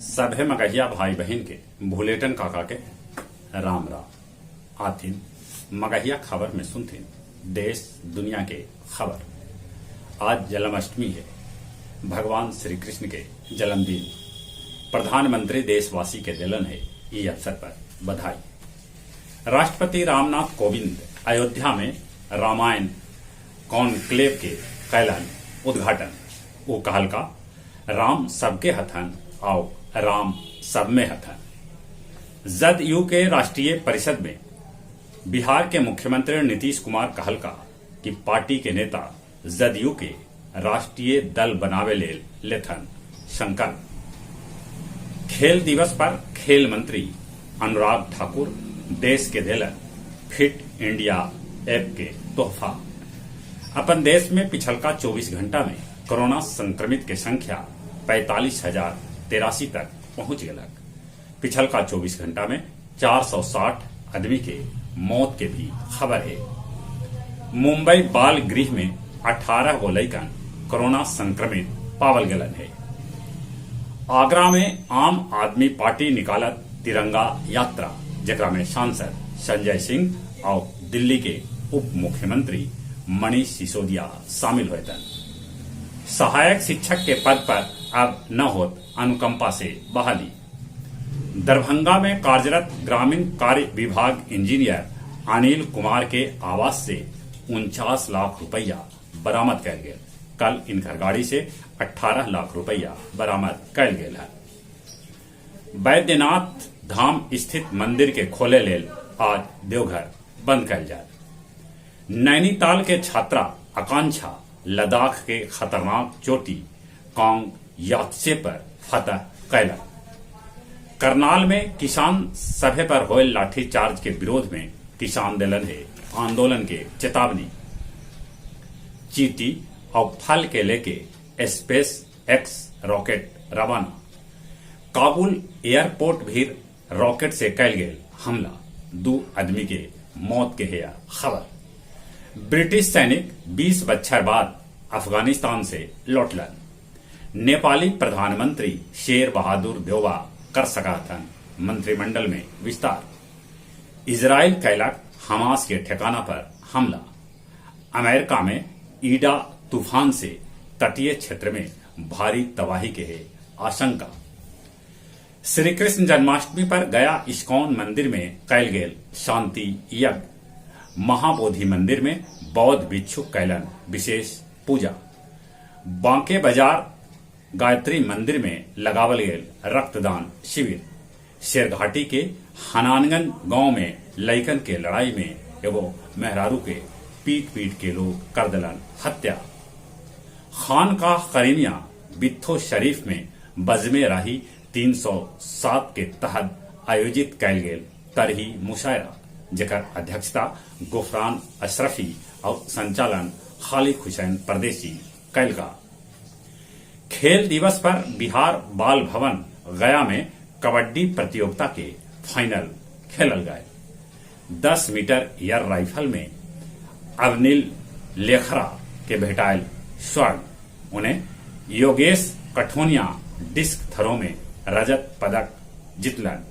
सभे मगहिया भाई बहिन के भुलेटन काका के राम राम। आथिन मगहिया खबर में सुनथिन देश दुनिया के खबर। आज जन्माष्टमी है, भगवान श्री कृष्ण के जन्मदिन। प्रधानमंत्री देशवासी के दिलन है ई अवसर पर बधाई। राष्ट्रपति रामनाथ कोविंद अयोध्या में रामायण कॉन्क्लेव के कैलन उद्घाटन। वो कहलका राम सबके हथन आओ राम सब में हथन। जदयू के राष्ट्रीय परिषद में बिहार के मुख्यमंत्री नीतीश कुमार कहलका कि पार्टी के नेता जदयू के राष्ट्रीय दल बनावे लेल लेथन संकल्प। खेल दिवस पर खेल मंत्री अनुराग ठाकुर देश के देलन फिट इंडिया ऐप के तोहफा। अपन देश में पिछलका 24 घंटा में कोरोना संक्रमित के संख्या 45,083 तक पहुंच गलक। पिछलका 24 घंटा में 460 आदमी के मौत के भी खबर है। मुंबई बाल गृह में 18 गो लइकन कोरोना संक्रमित पावल गलन है। आगरा में आम आदमी पार्टी निकालत तिरंगा यात्रा, जेकरा में सांसद संजय सिंह और दिल्ली के उप मुख्यमंत्री मनीष सिसोदिया शामिल होतन। सहायक शिक्षक के पद पर अब न होत अनुकंपा से बहाली। दरभंगा में कार्यरत ग्रामीण कार्य विभाग इंजीनियर अनिल कुमार के आवास से 49 लाख रुपया बरामद कयल गेल। कल इनकर गाड़ी से 18 लाख रुपया बरामद कयल गेल है। बैद्यनाथ धाम स्थित मंदिर के खोले लेल आज देवघर बंद कयल जाय। नैनीताल के छात्रा आकांक्षा लद्दाख के खतरनाक चोटी कांग यात्से पर फतह कैलक। करनाल में किसान सभे पर होयल लाठीचार्ज के विरोध में किसान दिलन है आंदोलन के चेतावनी। चीटी और फल के लेके स्पेस एक्स रॉकेट रवाना। काबुल एयरपोर्ट भी रॉकेट से कैल गेल हमला, 2 आदमी के मौत के है खबर। ब्रिटिश सैनिक 20 बच्छर बाद अफगानिस्तान से लौटलन। नेपाली प्रधानमंत्री शेर बहादुर देउबा कर सकाथन मंत्रिमंडल में विस्तार। इजराइल कैलक हमास के ठिकाना पर हमला। अमेरिका में ईडा तूफान से तटीय क्षेत्र में भारी तबाही के है आशंका। श्री कृष्ण जन्माष्टमी पर गया इस्कॉन मंदिर में कैल गेल शांति यज्ञ। महाबोधि मंदिर में बौद्ध भिक्षु कैलन विशेष पूजा। बांके बाजार गायत्री मंदिर में लगावल गेल रक्तदान शिविर। शेरघाटी के हनानगंज गांव में लइकन के लड़ाई में एगो मेहरारू के पीट पीट के लोग कर दलन हत्या। खानकाह करीमिया बित्थो शरीफ में बज़्मे राही 307 के तहत आयोजित कैल गेल तरही मुशायरा, जेकर अध्यक्षता गुफरान अशरफी और संचालन खालिद हुसैन परदेसी कैलका। खेल दिवस पर बिहार बाल भवन गया में कबड्डी प्रतियोगिता के फाइनल खेलल गए। 10 मीटर एयर राइफल में अवनील लेखरा के भेटायल स्वर्ण, उन्हें योगेश कठोनिया डिस्क थ्रो में रजत पदक जीतलन।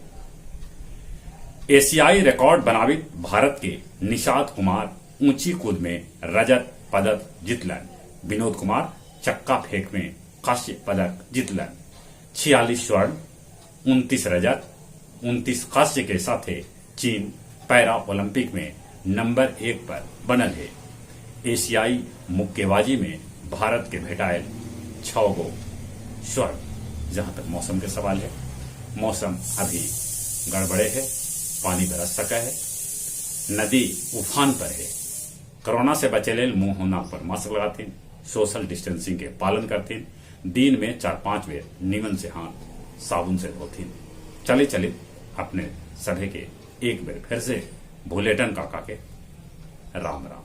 एशियाई रिकॉर्ड बनावित भारत के निषाद कुमार ऊंची कूद में रजत पदक जीतलन। विनोद कुमार चक्का फेंक में कांस्य पदक जीतलन। 46 स्वर्ण, 29 रजत, 29 कांस्य के साथे चीन पैरा ओलंपिक में नंबर 1 पर बनल है। एशियाई मुक्केबाजी में भारत के भेटायल 6 गो स्वर्ण। जहां तक मौसम के सवाल है, मौसम अभी गड़बड़े है, पानी बरस सका है, नदी उफान पर है। कोरोना से बचे लेल मुंह नाक पर मास्क लगाते, सोशल डिस्टेंसिंग के पालन करते, दिन में 4-5 बेर नीमन से हाथ साबुन से धोथिन। चले चले अपने सभे के एक बेर फिर से भुलेटन काका के राम राम।